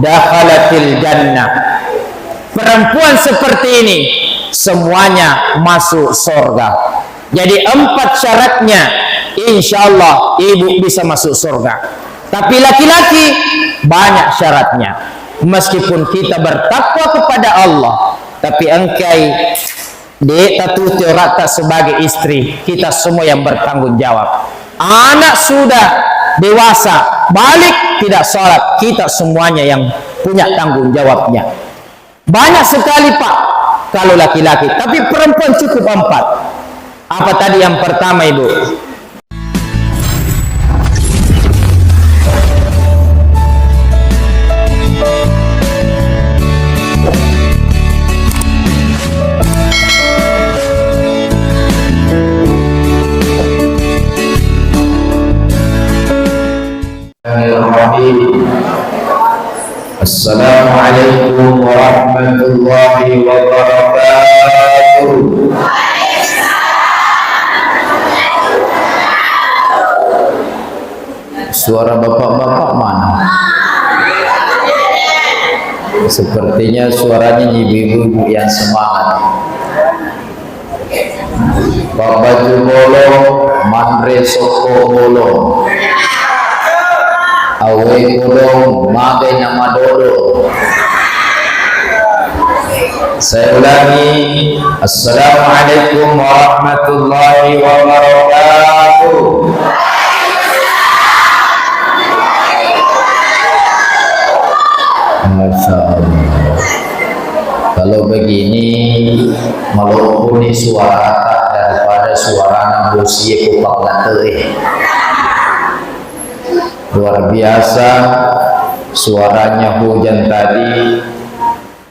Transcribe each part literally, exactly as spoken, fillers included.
dakhalatil jannah. Perempuan seperti ini semuanya masuk surga. Jadi empat syaratnya, insya Allah ibu bisa masuk surga. Tapi laki-laki banyak syaratnya. Meskipun kita bertakwa kepada Allah, tapi engkai de' tatuti orata sebagai istri, kita semua yang bertanggung jawab. Anak sudah dewasa, balik, tidak sholat, kita semuanya yang punya tanggung jawabnya. Banyak sekali, Pak, kalau laki-laki, tapi perempuan cukup empat. Apa tadi yang pertama, Ibu? Assalamualaikum warahmatullahi wabarakatuh. Suara bapak-bapak mana? Sepertinya suaranya ibu-ibu yang semangat. Pabbaju bolong, manre sokko bolong. Awe bolong, magai nama dodo. Saya ulangi, Assalamualaikum warahmatullahi wabarakatuh. Masya Allah. Kalau begini, maloppo ni suarata daripada suarana bosie ko pangngate. Luar biasa suaranya hujan tadi.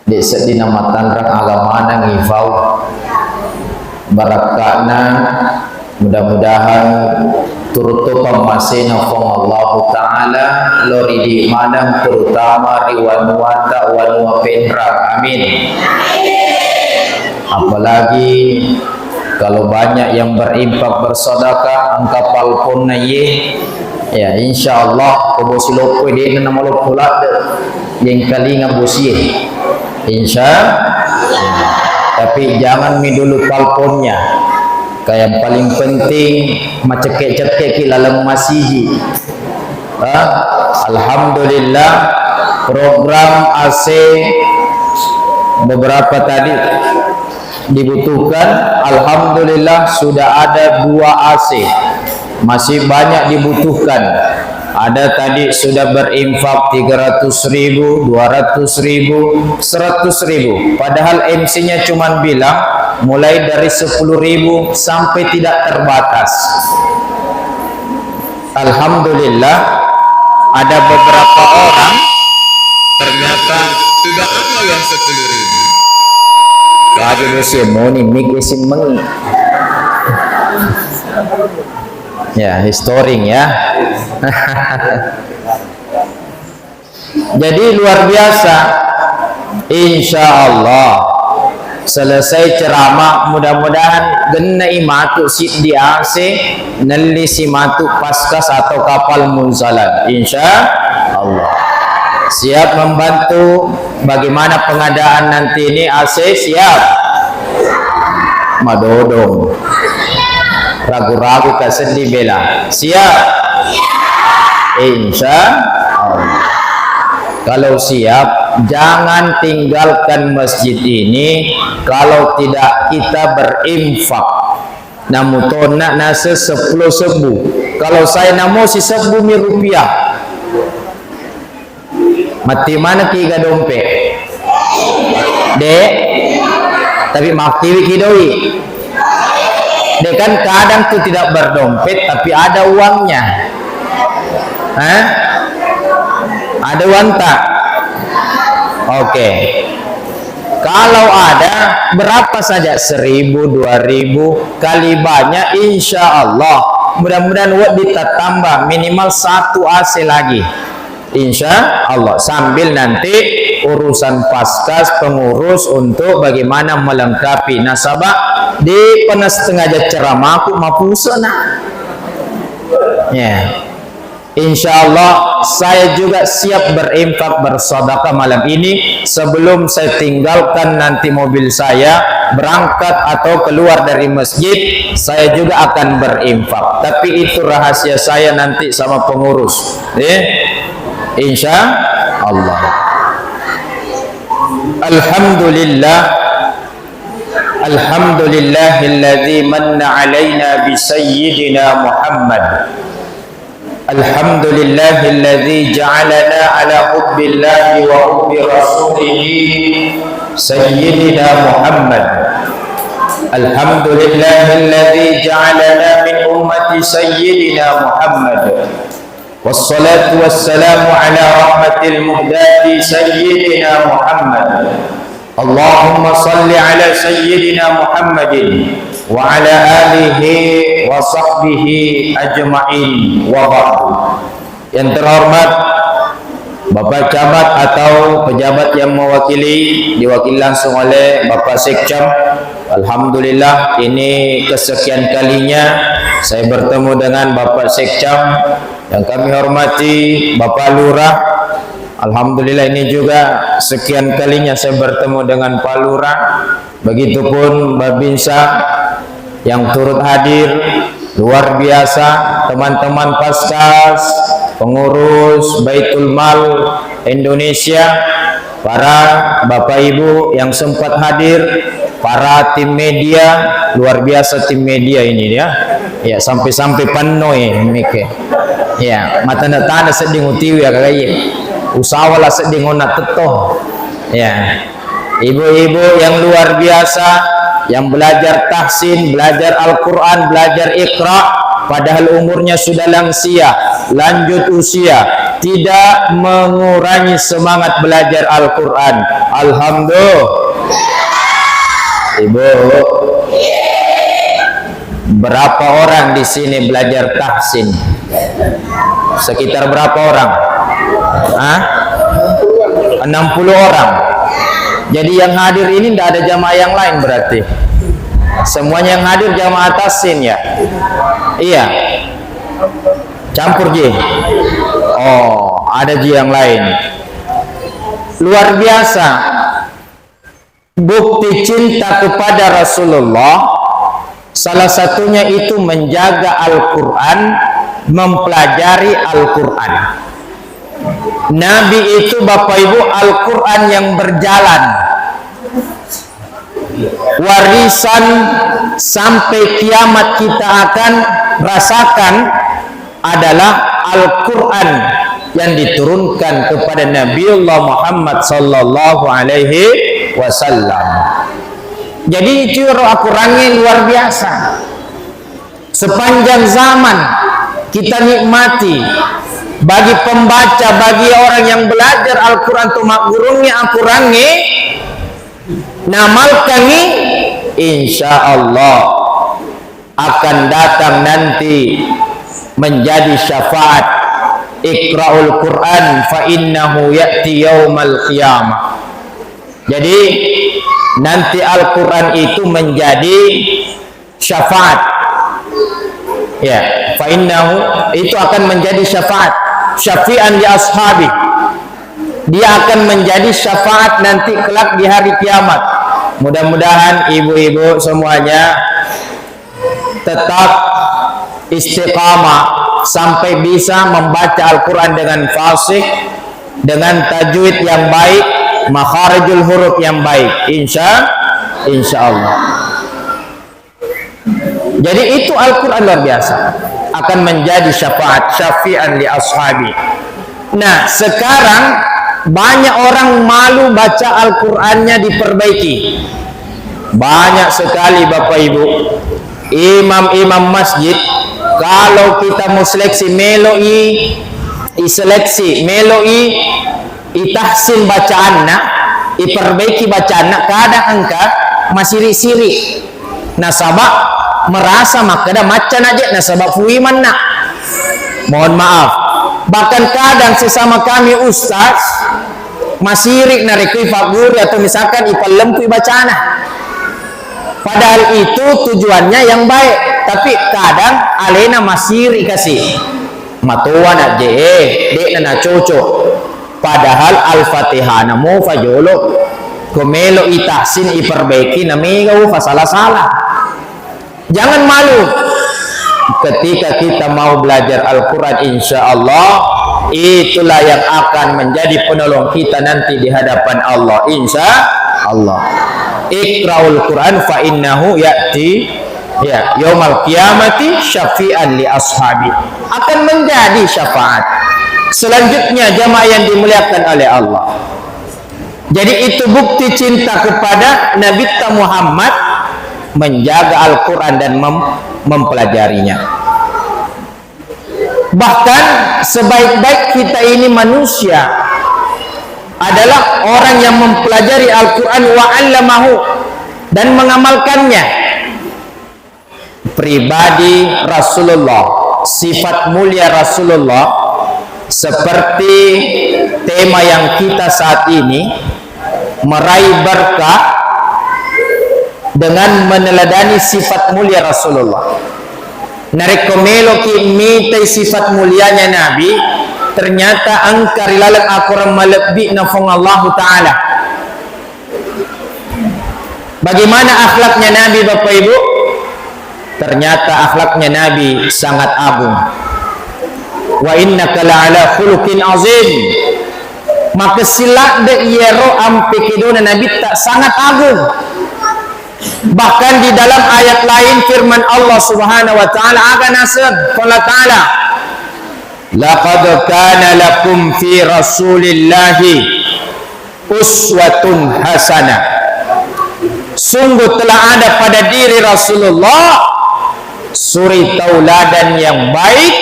De' sedding namatanrang agamana ngifau. Barakka'na, mudah-mudahan turutto pammasena Puang Allahu Ta'ala lao ri idi' maneng, terutama ri wanuata, wanua Penrang. Amin. Apalagi kalau banyak yang berinfak, bersedekah, engka palponna iye, ya, insya Allah, ko bosi loppo de'na namaloppo ladde'. Yengkalinga bosie. Insya, tapi jangan mi dulu palponnya. Ka yang paling penting, macekke'-cekke' ki laleng masigi. Ah, Alhamdulillah, program A C beberapa tadi dibutuhkan. Alhamdulillah, sudah ada dua A C. Masih banyak dibutuhkan. Ada tadi sudah berinfak tiga ratus ribu, dua ratus ribu, seratus ribu. Padahal M C-nya cuman bilang mulai dari sepuluh ribu sampai tidak terbatas. Alhamdulillah, ada beberapa orang ternyata sudah ada yang sepuluh ribu. Waduh, Semoni, mik isin mengi. Ya, restoring ya. Jadi luar biasa. Insya Allah selesai ceramah, mudah-mudahan gennai matu siddi A C, nellisi matu Paskas atau kapal Munzalat. Insya Allah. Siap membantu bagaimana pengadaan nanti ini, A C siap? Madodong. Ragu-ragu ka seddi bela. Siap? Insya Allah. Kalau siap, jangan tinggalkan masjid ini kalau tidak kita berinfak. Namutonna nase sepuluh sebbu. Kalau saya namo si sebbu mi rupiah. Matti manekki ga dompe? De'. Tapi maktiwi ki doi. De' kan kadang tuh tidak berdompet tapi ada uangnya. Hah? Ada uang tak? Oke. Kalau ada, berapa saja? Seribu, dua ribu, kali banyak, insya Allah. Mudah-mudahan wedding tattamba minimal satu A C lagi. Insya Allah, sambil nanti urusan Paskas, pengurus untuk bagaimana melengkapi. Nasaba di pernah setengah jam ceramahku mapusena. Ya. Insya Allah, saya juga siap berinfak, bersedekah malam ini. Sebelum saya tinggalkan nanti mobil saya, berangkat atau keluar dari masjid, saya juga akan berinfak. Tapi itu rahasia saya nanti sama pengurus. Eh, insya Allah. Alhamdulillah. Alhamdulillahilladzi manna alaina bi sayyidina Muhammad. Alhamdulillahilladzi ja'alana ala hubbillahi wa hubbi rasulihi sayyidina Muhammad. Alhamdulillahilladzi ja'alana min ummati sayyidina Muhammad. Wassalatu wassalamu ala rahmatil muhdati sayyidina Muhammad. Allahumma salli ala sayyidina Muhammadin wa ala alihi wa sahbihi ajma'in, wa ba'du. Yang terhormat Bapak Camat atau pejabat yang mewakili, diwakili langsung oleh Bapak Sekcam. Alhamdulillah, ini kesekian kalinya saya bertemu dengan Bapak Sekcam. Yang kami hormati Bapak Lurah, alhamdulillah ini juga sekian kalinya saya bertemu dengan Pak Lurah. Begitupun Babinsa yang turut hadir, luar biasa, teman-teman Paskas, pengurus Baitul Mal Indonesia, para Bapak Ibu yang sempat hadir, para tim media, luar biasa tim media ini ya. Ya, sampai-sampai penuh ya, mike. Ya, matana-tana sedding utiwi ya, kakak, iya. Usahalah sedding ona tetto. Ya. Ibu-ibu yang luar biasa, yang belajar tahsin, belajar Al-Quran, belajar Iqra, padahal umurnya sudah lansia, lanjut usia, tidak mengurangi semangat belajar Al-Quran. Alhamdulillah. Ibu, berapa orang di sini belajar tahsin? Sekitar berapa orang? Hah? Enam puluh orang. Jadi yang hadir ini ndak ada jamaah yang lain berarti? Semuanya yang hadir jamaah tahsin ya? Iya. Campur ji. Oh, ada ji yang lain. Luar biasa. Bukti cinta kepada Rasulullah, salah satunya itu menjaga Al-Quran, mempelajari Al-Quran. Nabi itu, Bapak Ibu, Al-Quran yang berjalan. Warisan sampai kiamat kita akan rasakan adalah Al-Quran yang diturunkan kepada Nabiullah Muhammad sallallahu alaihi wasallam. Jadi, itu ro akorangnge luar biasa. Sepanjang zaman kita nikmati, bagi pembaca, bagi orang yang belajar Al-Quran tu maggurungnge akorangnge, namalkangngi, insya Allah akan datang nanti menjadi syafaat. Iqra'ul Quran fa innahu ya'ti yaumal qiyamah. Jadi, nanti Al-Quran itu menjadi syafaat. Ya, fa innahu, itu akan menjadi syafaat. Syafi'an li ashabi. Dia akan menjadi syafaat nanti kelak di hari kiamat. Mudah-mudahan ibu-ibu semuanya tetap istiqamah sampai bisa membaca Al-Quran dengan fasih, dengan tajwid yang baik, makharijul huruf yang baik. Insya, insya Allah. Jadi itu Al-Quran luar biasa. Akan menjadi syafaat, syafi'an li ashabi. Nah, sekarang banyak orang malu baca Al-Qurannya diperbaiki. Banyak sekali Bapak Ibu, imam-imam masjid, kalau kita mau seleksi, melo i, i seleksi, melo i, i tahsin bacaanna, i perbaiki bacaanna, kadang engka masiri-siri. Nasaba merasa makkeda macca naje, nasaba fui manna. Mohon maaf. Bahkan kadang sesama kami ustaz, masiri narekko ipagguru atau misalkan ipallempui bacana. Padahal itu tujuannya yang baik, tapi kadang alena masiri kasi. Matoa na je, eh, de'na nacocok. Padahal Al-Fatihana mufa jolo. Ko melo i tahsin, iperbaiki, na mega ufa sala-sala. Jangan malu. Ketika kita mau belajar Al-Quran, insya Allah, itulah yang akan menjadi penolong kita nanti di hadapan Allah. Insya Allah. Iqra'ul Quran fa innahu ya'ti, ya, yaumal qiyamati syafi'an li ashabi. Akan menjadi syafaat. Selanjutnya, jamaah yang dimuliakan oleh Allah. Jadi, itu bukti cinta kepada Nabi Muhammad, menjaga Al-Quran dan mem-, mempelajarinya. Bahkan sebaik-baik kita ini manusia adalah orang yang mempelajari Al-Quran wa 'allamahu dan mengamalkannya. Pribadi Rasulullah, sifat mulia Rasulullah, seperti tema yang kita saat ini, meraih berkah dengan meneladani sifat mulia Rasulullah. Narekko meloki mitai sifat mulianya Nabi, ternyata engka ri laleng akorang malebbi'na Puang Allahu Ta'ala. Bagaimana akhlaknya Nabi, Bapak Ibu? Ternyata akhlaknya Nabi sangat agung. "Wa innaka la'ala khuluqin azim." Makessing ladde iyaro ampe kedona Nabitta sangat agung. Bahkan di dalam ayat lain, firman Allah Subhanahu wa Ta'ala, aga naseng? Qala Ta'ala, "Laqad kana lakum fi Rasulillahi uswatun hasanah." Sungguh telah ada pada diri Rasulullah suri tauladan yang baik,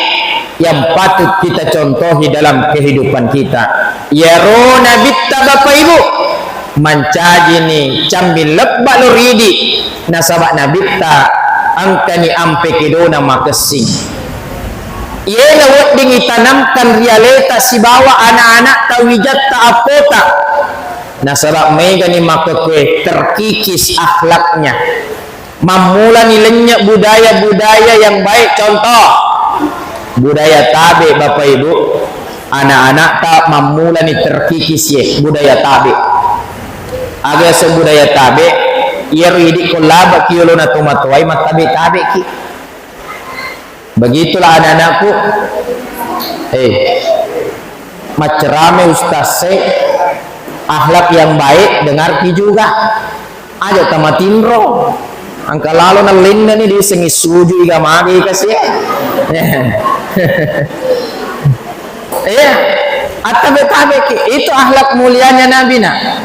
yang patut kita contohi dalam kehidupan kita. Iyaro Nabitta, Bapak Ibu, mancajini cammi lebba lo ridi, nasaba Nabitta engkani ampe kedona makessing. Iyena wedding itanamkan ri aleta sibawa anak-anakta, wijatta, appota, nasaba megani makkekue terkikis akhlaknya. Mammulani lennye budaya-budaya yang baik. Contoh, budaya tabe, Bapak Ibu, anak-anakta mammulani terkikis ye budaya tabe. Aga yaseng budaya tabe? Iyaro idi ko labaki yolona tomatoae, mattabe-tabeki. Begitulah anak-anakku. Eh, maccerame ustaz e, akhlak yang baik dengarki juga. Aja tamatinro. Engka lalo nallenna ni disengi sujui ga magi kasi. Iya, attabe-tabeki. Itu akhlak mulianya Nabi, nak.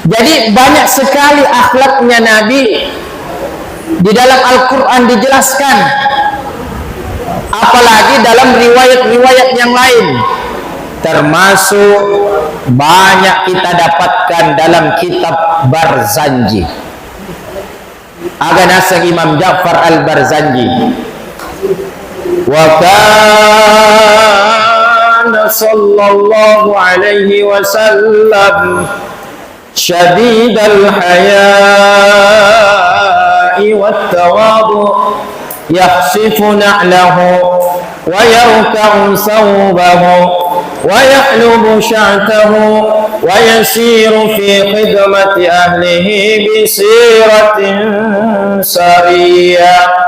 Jadi, banyak sekali akhlaknya Nabi di dalam Al-Quran dijelaskan, apalagi dalam riwayat-riwayat yang lain, termasuk banyak kita dapatkan dalam kitab Barzanji. Aga naseng Imam Ja'far Al-Barzanji, "Wa kana sallallahu alaihi wasallam syadidal haya'i wat tawadu, yakhsifu na'lahu, wa yarka'u thawbahu, wa yahlubu sya'tahu, wa yasiru fi khidmati ahlihi bi siratin sariyah."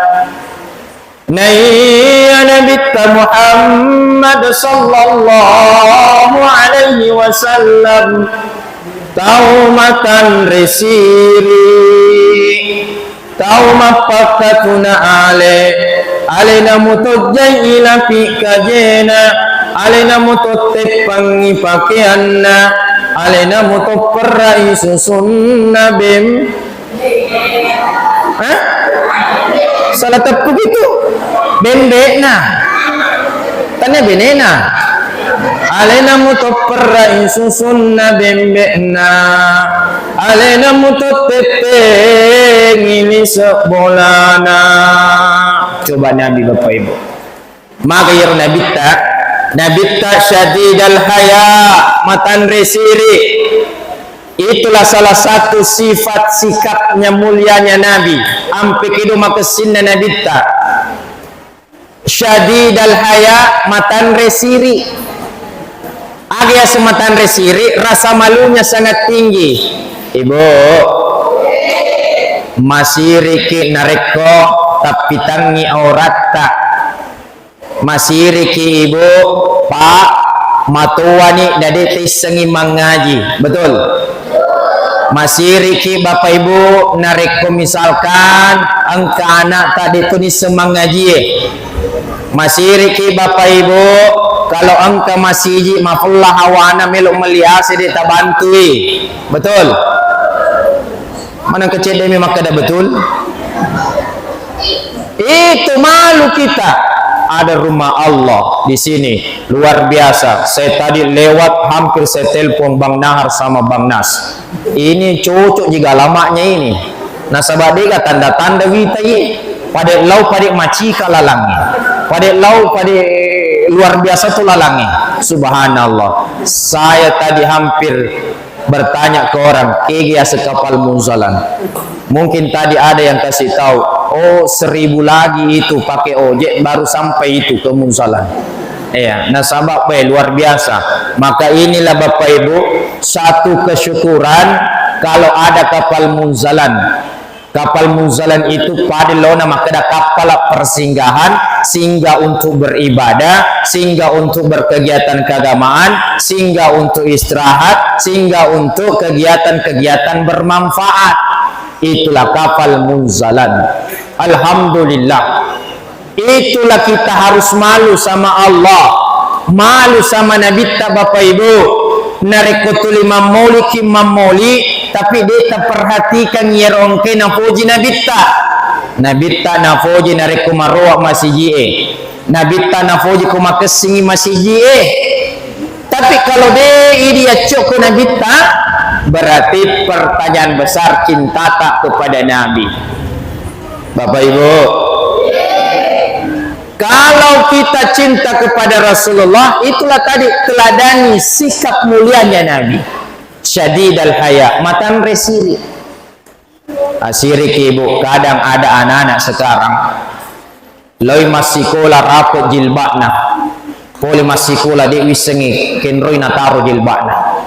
Naiya Nabitta Muhammad sallallahu alaihi wasallam tau matanre siri, tau mappakkatuna ale, alena mutojjai ilapi kajena, alena mutotteppangngi pakeanna, alena mutopperrai susunna bem-, Hah? Salah teppu gitu. Bembe'na. Tania benena. Alena mutopperrai susunna bembe'na. Alena mutottettengi lise bolana. Coba Nabi, Bapak Ibu. Maka iyaro Nabitta, Nabitta syadidal haya, matanre siri. Itulah salah satu sifat sikapnya mulianya Nabi. Ampe kedo makessinna Nabitta. Syadidal haya, matanre siri. Aga yaseng matanre siri, rasa malunya sangat tinggi. Ibu, masiriki narekko tappitangngi auratta. Masiriki ibu, Pak, matoani dade taissengi mangaji. Betul? Masiriki Bapak Ibu, narekko misalkan engka anakta de tu nisseng mangajie. Masiriki Bapak Ibu, kalau engka masiji mafella hawana melo meli ase de tabantui. Betul? Mana kecedemi makkeda betul? Itu malu kita. Ada rumah Allah di sini, luar biasa. Saya tadi lewat, hampir saya telepon Bang Nahar sama Bang Nas. Ini cocok juga alamatnya ini. Nasaba dega tanda-tanda wita ye. Pada lau pada macika lalangi. Pada lau pada luar biasa tu lalangi. Subhanallah. Saya tadi hampir bertanya ke orang, kegi ase kapal munzalan. Mungkin tadi ada yang kasih tahu, oh, seribu lagi itu pakai ojek baru sampai itu ke munzalan. Iya, nasaba, eh, luar biasa. Maka inilah Bapak Ibu, satu kesyukuran kalau ada kapal munzalan. Kapal munzalan itu pada lona makkeda kappala persinggahan, singgah untuk beribadah, singgah untuk berkegiatan keagamaan, singgah untuk istirahat, singgah untuk kegiatan-kegiatan bermanfaat. Itulah kapal munzalan. Alhamdulillah. Itulah kita harus malu sama Allah, malu sama Nabitta, Bapak Ibu. Narekko tuli mammoliki mammoli, tapi de taperhatikan iyaro engkae nafoji Nabitta. Nabitta nafoji narekko maroa masijie. Nabitta nafoji ko makessingi masijie. Tapi kalau de idi accokko Nabitta, berarti pertanyaan besar cintata kepada Nabi. Bapak Ibu, kalau kita cinta kepada Rasulullah, itulah tadi, teladani sikap mulianya Nabi. Syadidal haya, matanre siri. Asiriki, Ibu, kadang ada anak-anak sekarang, loi massikola rape jilbakna, pole massikola de wissengi kenroi nataro jilbakna.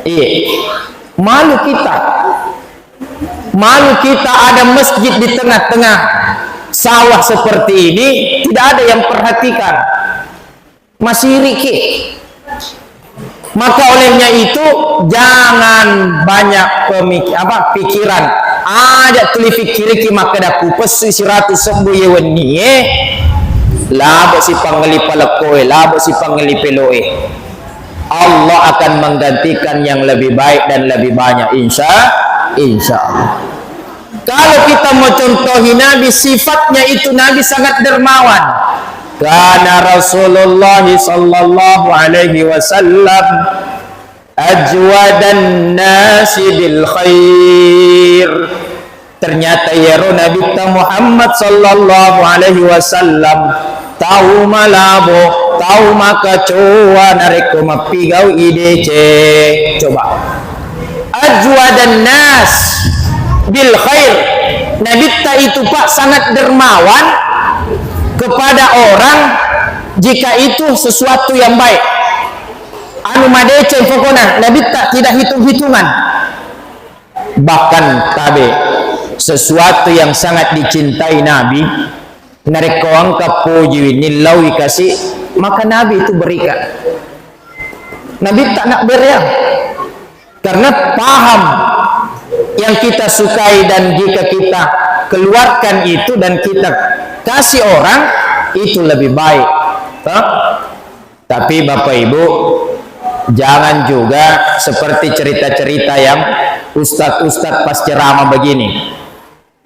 Iya, malu kita. Malu kita ada masjid di tengah-tengah sawah seperti ini, tidak ada yang perhatikan. Masiriki. Maka olehnya itu, jangan banyak pemik-, apa, pikiran. Aja tuli pikiriki makkeda kupessu siratu sebbu ye wennie, labo sipangelli palekkoe, labo sipangelli peloe. Allah akan menggantikan yang lebih baik dan lebih banyak, insya, insya Allah. Kalau kita mau contohi Nabi, sifatnya itu Nabi sangat dermawan. Kana Rasulullah sallallahu alaihi wasallam ajwadan nasi bil khair. Ternyata iyaro Nabitta Muhammad sallallahu alaihi wasallam tau malabo, tau makacoa narekko mappigau i deceng. Coba. Ajwadan nas bil khair. Nabitta itu, Pak, sangat dermawan kepada orang jika itu sesuatu yang baik. Anu madeceng pokona, Nabitta tidak hitung-hitungan. Bahkan tabe, sesuatu yang sangat dicintai Nabi, narekko engka pojiwi nillaui kasi, maka Nabi itu berikan. Nabitta nak bereang. Karena paham yang kita sukai dan jika kita keluarkan itu dan kita kasih orang, itu lebih baik. Toh? Tapi Bapak Ibu, jangan juga seperti cerita-cerita yang ustadz-ustadz pas ceramah begini.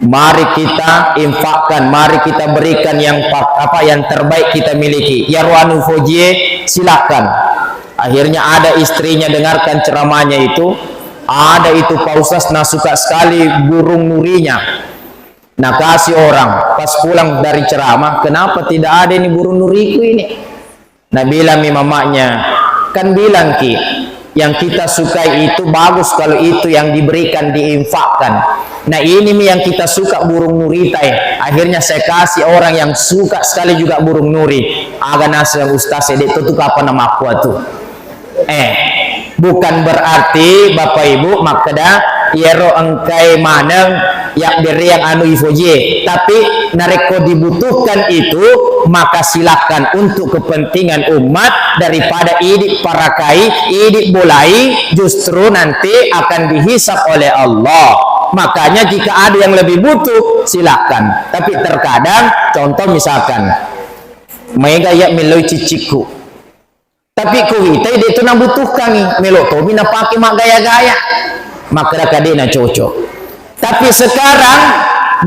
Mari kita infakkan, mari kita berikan yang pa-, apa yang terbaik kita miliki. Iyaro anu fojie, silakan. Akhirnya ada istrinya dengarkan ceramahnya itu, ada itu Pak Ustaz nah suka sekali burung nurinya. Nah kasih orang, pas pulang dari ceramah, kenapa tidak ada ini burung nuriku ini? Nabilangmi mamanya, kan bilangki, yang kita sukai itu bagus kalau itu yang diberikan, diinfakkan. Nah, ini mi yang kita suka burung nurita, eh. Akhirnya saya kasih orang yang suka sekali juga burung nuri. Aga naseng ustaz, eh, dek tu, tu kapan nama aku tu? Eh, bukan berarti Bapak Ibu makkeda iyaro engkae maneng yabberiang anu ifojie, tapi narekko dibutuhkan itu, maka silakan untuk kepentingan umat, daripada idi parakai, idi bolai, justru nanti akan dihisab oleh Allah. Makanya jika ada yang lebih butuh, silakan. Tapi terkadang, contoh misalkan, mega iya melloi ciccikku. Tapi kuwitai de' tu nabutuhkangngi, melo' tomi napake maggaya-gaya. Makkeda ka de' nacocok. Tapi sekarang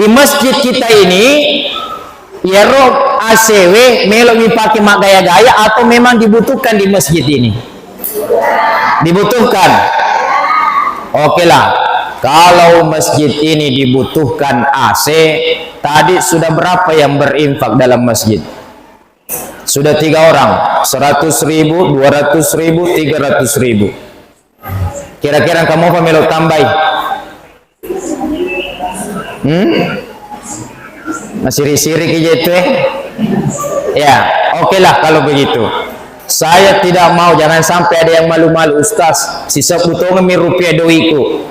di masjid kita ini, iyaro A C W melo' mipake maggaya-gaya atau memang dibutuhkan di masjid ini? Dibutuhkan. Oke lah, kalau masjid ini dibutuhkan A C, tadi sudah berapa yang berinfak dalam masjid? Sudah tiga orang, seratus ribu, dua ratus ribu, tiga ratus ribu. Kira-kira kamu apa melo' tambai? Hmm? Masiri-siri ki je tu, eh? Ya, oke lah kalau begitu. Saya tidak mau, jangan sampai ada yang malu-malu, Ustaz. Sisebbu tongeng mi rupiah doiku.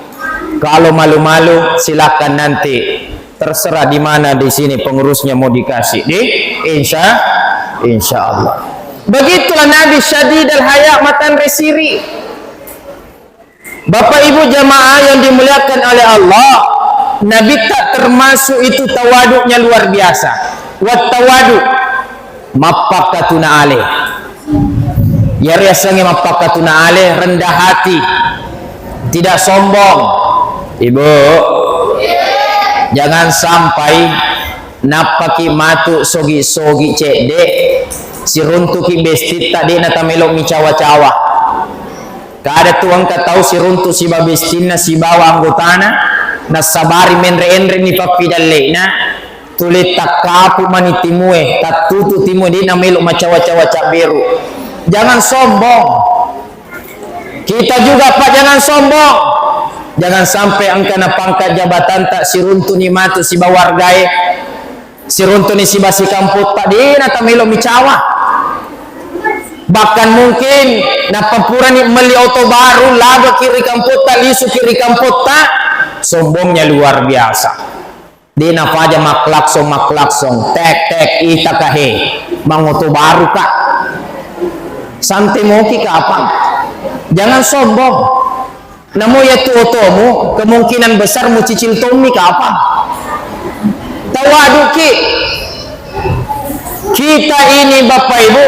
Kalau malu-malu, silakan nanti. Terserah di mana di sini pengurusnya mau dikasih. Di, insya, insya Allah. Begitulah Nabi syadidal haya, matanre siri. Bapak Ibu jamaah yang dimuliakan oleh Allah, Nabi tak termasuk itu tawaduknya luar biasa. Wat tawadu, mappakatuna ale. Iyaro yasengnge mappakatuna ale, rendah hati, tidak sombong. Ibu, jangan sampai nappaki matu sogi-sogi cedde, siruntuki bestitta, de' natamelo micawa-cawa. Kada tu engka tau siruntu siba bestinna sibawa anggotana, nassabari menre-enre ni pappidalle'na, tuli takkapu mani timue, tattutu timue, de' namelo macawa-cawa cabberu. Jangan sombong. Kita juga, Pak, jangan sombong. Jangan sampai engka na pangkat jabatanta siruntu ni matu siba wargae, siruntu ni siba sikamputta, de' natamelo micawa. Bahkan mungkin napappurani melli oto baru, labe'ki ri kamputta, lisuki ri kamputta, sombongnya luar biasa. De' nafaja maklakson, maklakson, tek, tek, ita ka he, mangoto baru ka. Santai moki kapang. Jangan sombong. Namo iyatu otomu, kemungkinan besar mucicil tommi kapang. Tawaduki. Kita ini Bapak Ibu,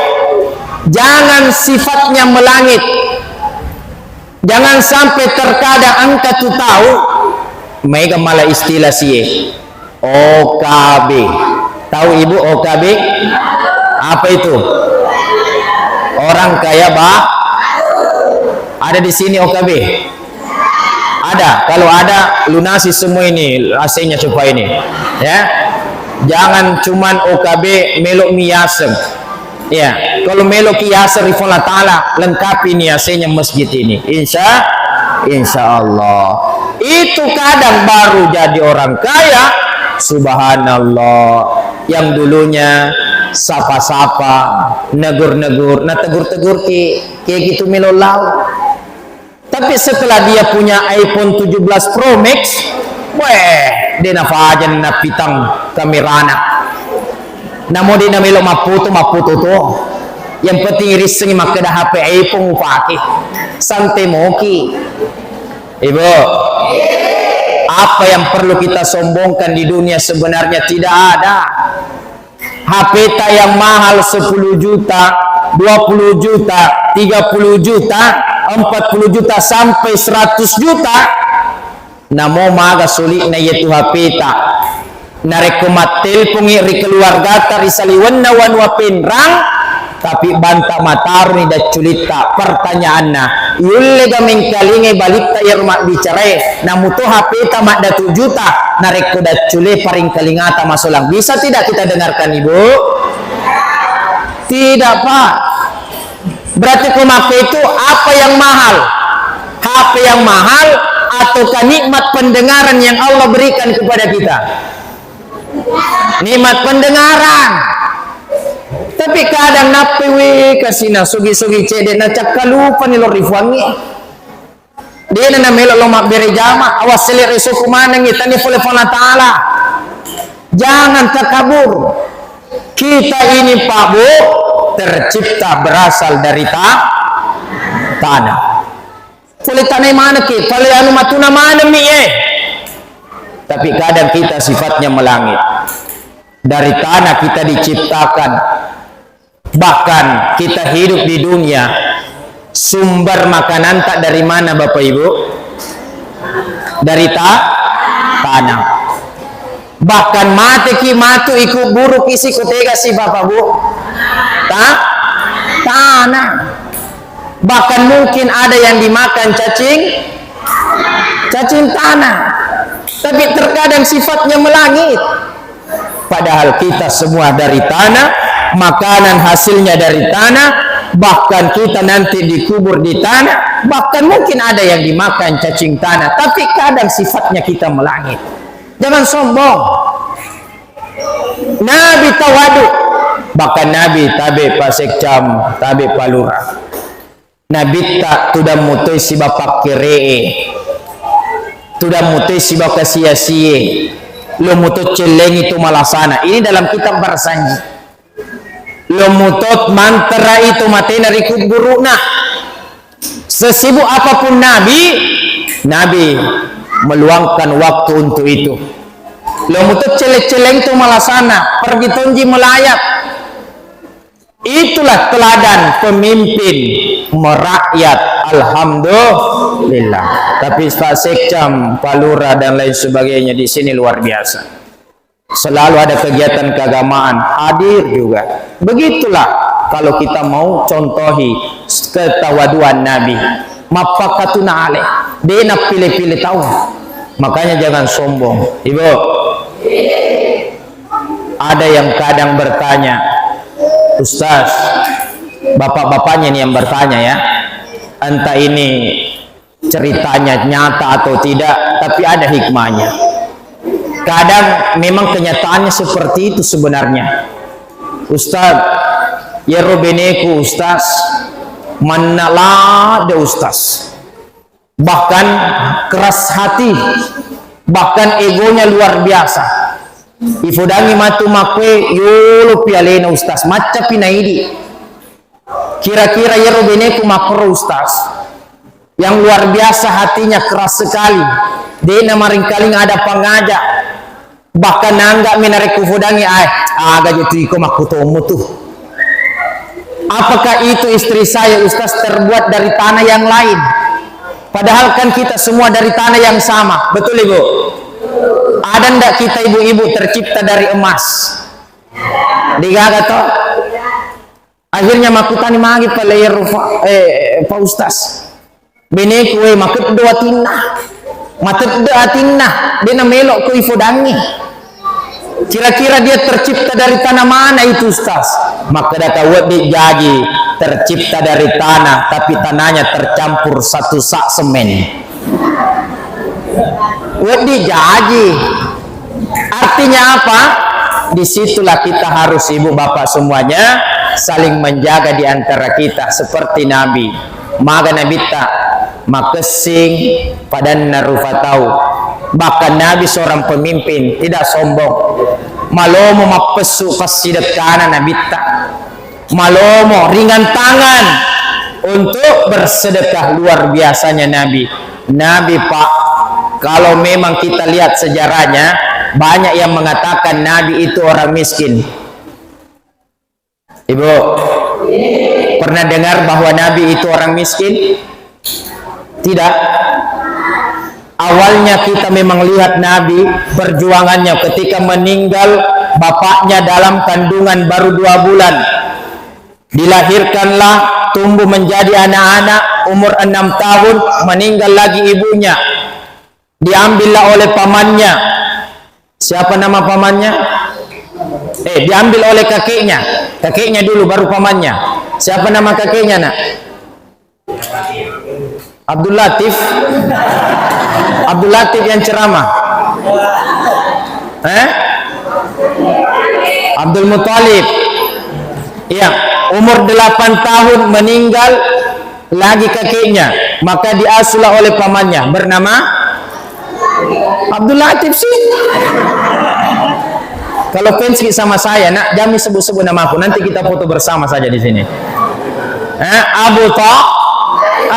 jangan sifatnya melangit. Jangan sampai terkadang engka tu tau, maega mala istilah sie, O K B. Tahu Ibu O K B? Apa itu? Orang kaya ba-, ada di sini O K B? Ada. Kalau ada, lunasi semua ini, A C-nya coba ini. Ya. Jangan cuman O K B, melo mi yaseng. Ya, kalau melo ki yaseng ri Puang Allah Ta'ala, lengkapi ni A C-nya masjid ini. Insya, insya Allah. Itu kadang baru jadi orang kaya. Subhanallah. Yang dulunya sapa-sapa, negur-negur, nah tegur-tegur ki, kayak gitu melo lau. Tapi setelah dia punya iPhone tujuh belas Pro Max, weh, de nafaja napitang kamerana. Namo de namelo mappoto, mappoto to. Yang penting irissengi makkeda H P iPhone upake. Santai moki. Ibu, apa yang perlu kita sombongkan di dunia sebenarnya tidak ada. H P-ta yang mahal sepuluh juta, dua puluh juta, tiga puluh juta, empat puluh juta, sampai seratus juta. Namo maga suli'na iyatu H P-ta. Narekko mattelpongi ri keluargata ri saliwenna wanua Penrang, tapi banta mataruni dacculitta. Pertanyaanna, yullega mengkalingai balitta iyaro mabbicarae, namuto H P-ta maddatu juta, narekko daccule paringkalingata masolang. Bisa tidak kita dengarkan, Ibu? Tidak, Pak. Berarti ko makkeda itu apa yang mahal? H P yang mahal ataukah nikmat pendengaran yang Allah berikan kepada kita? Nikmat pendengaran. Tapi kadang nappi we kasina sugi-sugi cedde na cakkalupani lo rifuangi. Dena namelo lo mabbere jama, awas sele resoku manengi tani pole Puang Allah Ta'ala. Jangan takabur. Kita ini, Pak Bu, tercipta berasal dari ta-, tanah. Pole tanai maneki, pole anu matuna manemi, eh. Tapi kadang kita sifatnya melangit. Dari tanah kita diciptakan. Bahkan kita hidup di dunia, sumber makananta dari mana, Bapak Ibu? Dari ta-, tanah. Bahkan mateki matu ikuburuki si, ko tega si, Bapak Bu? Ta-, tanah. Bahkan mungkin ada yang dimakan cacing, cacing tanah. Tapi terkadang sifatnya melangit. Padahal kita semua dari tanah, makanan hasilnya dari tanah, bahkan kita nanti dikubur di tanah, bahkan mungkin ada yang dimakan cacing tanah, tapi kadang sifatnya kita melangit. Jangan sombong. Nabi tawadu, bahkan Nabi tabe Pak Sekcam, tabe Pak Lurah. Nabitta tudang mutoi siba pakkere'e, tudang mutoi siba kasiasie, lo muto cellengi tu malasana. Ini dalam kitab Barsanji. Lo muto manterai tu matena ri kuburu'na. Sesibuk apapun Nabi, Nabi meluangkan waktu untuk itu. Lo muto celle-celleng tu malasana, pergi tonji melayat. Itulah teladan pemimpin merakyat. Alhamdulillah. Tapi Pak Sekcam, Pak Lurah, dan lain sebagainya di sini luar biasa. Selalu ada kegiatan keagamaan, hadir juga. Begitulah kalau kita mau contohi ketawaduan Nabi. Mappakatuna ale, de' nappile-pile tau. Makanya jangan sombong. Ibu, ada yang kadang bertanya, "Ustaz," bapak-bapaknya nih yang bertanya ya, entah ini ceritanya nyata atau tidak, tapi ada hikmahnya. Kadang memang kenyataannya seperti itu sebenarnya. "Ustaz, yero beneku, Ustaz, manna ladde, Ustaz." Bahkan keras hati, bahkan egonya luar biasa. Ifodangi matu makkue, "Yolo pi alena, Ustaz, maccapi naidi." Kira-kira yero beneku makkoro, Ustaz, yang luar biasa hatinya keras sekali, de' namaringkaling ada pangaja. Bahkan nangga'mi narekko fodangi, "Ai, aga je tu iko makkutommu tu." Apakah itu istri saya, Ustaz, terbuat dari tanah yang lain? Padahal kan kita semua dari tanah yang sama, betul, Ibu? Ada ndak kita ibu-ibu tercipta dari emas? De'gaga to? Akhirnya makkutani magi pale ero Fa-, eh, Pak Ustaz. Beneku, eh, makeddo atinna. Matedde atinna. De' namelo ko ifodangi. Kira-kira dia tercipta dari tanah mana itu, Ustaz? Makkeda tau, "Wedding jaji tercipta dari tanah, tapi tanahnya tercampur satu sak semen." Wedding jaji. Artinya apa? Disitulah kita harus, ibu bapak semuanya, saling menjaga di antara kita seperti Nabi. Maga Nabitta, makessing padanna rupa tau. Bahkan Nabi seorang pemimpin, tidak sombong. Malomo mappessu passidekkana Nabitta. Malomo, ringan tangan untuk bersedekah. Luar biasanya Nabi. Nabi, Pak, kalau memang kita lihat sejarahnya, banyak yang mengatakan Nabi itu orang miskin. Ibu, pernah dengar bahwa Nabi itu orang miskin? Tidak. Awalnya kita memang lihat Nabi, perjuangannya ketika meninggal bapaknya dalam kandungan baru dua bulan. Dilahirkanlah, tumbuh menjadi anak-anak, umur enam tahun, meninggal lagi ibunya. Diambillah oleh pamannya. Siapa nama pamannya? Eh, diambil oleh kakeknya. Kakeknya dulu, baru pamannya. Siapa nama kakeknya, Nak? Abdul Latif. Abdul Latif yang ceramah? Eh? Abdul Muthalib. Iya, umur delapan tahun meninggal lagi kakeknya, maka diasuhlah oleh pamannya bernama Abdul Latif sih. Kalau fans ki sama saya, nak, jangan sebut-sebut namaku, nanti kita foto bersama saja di sini. Eh, Abu Tha-,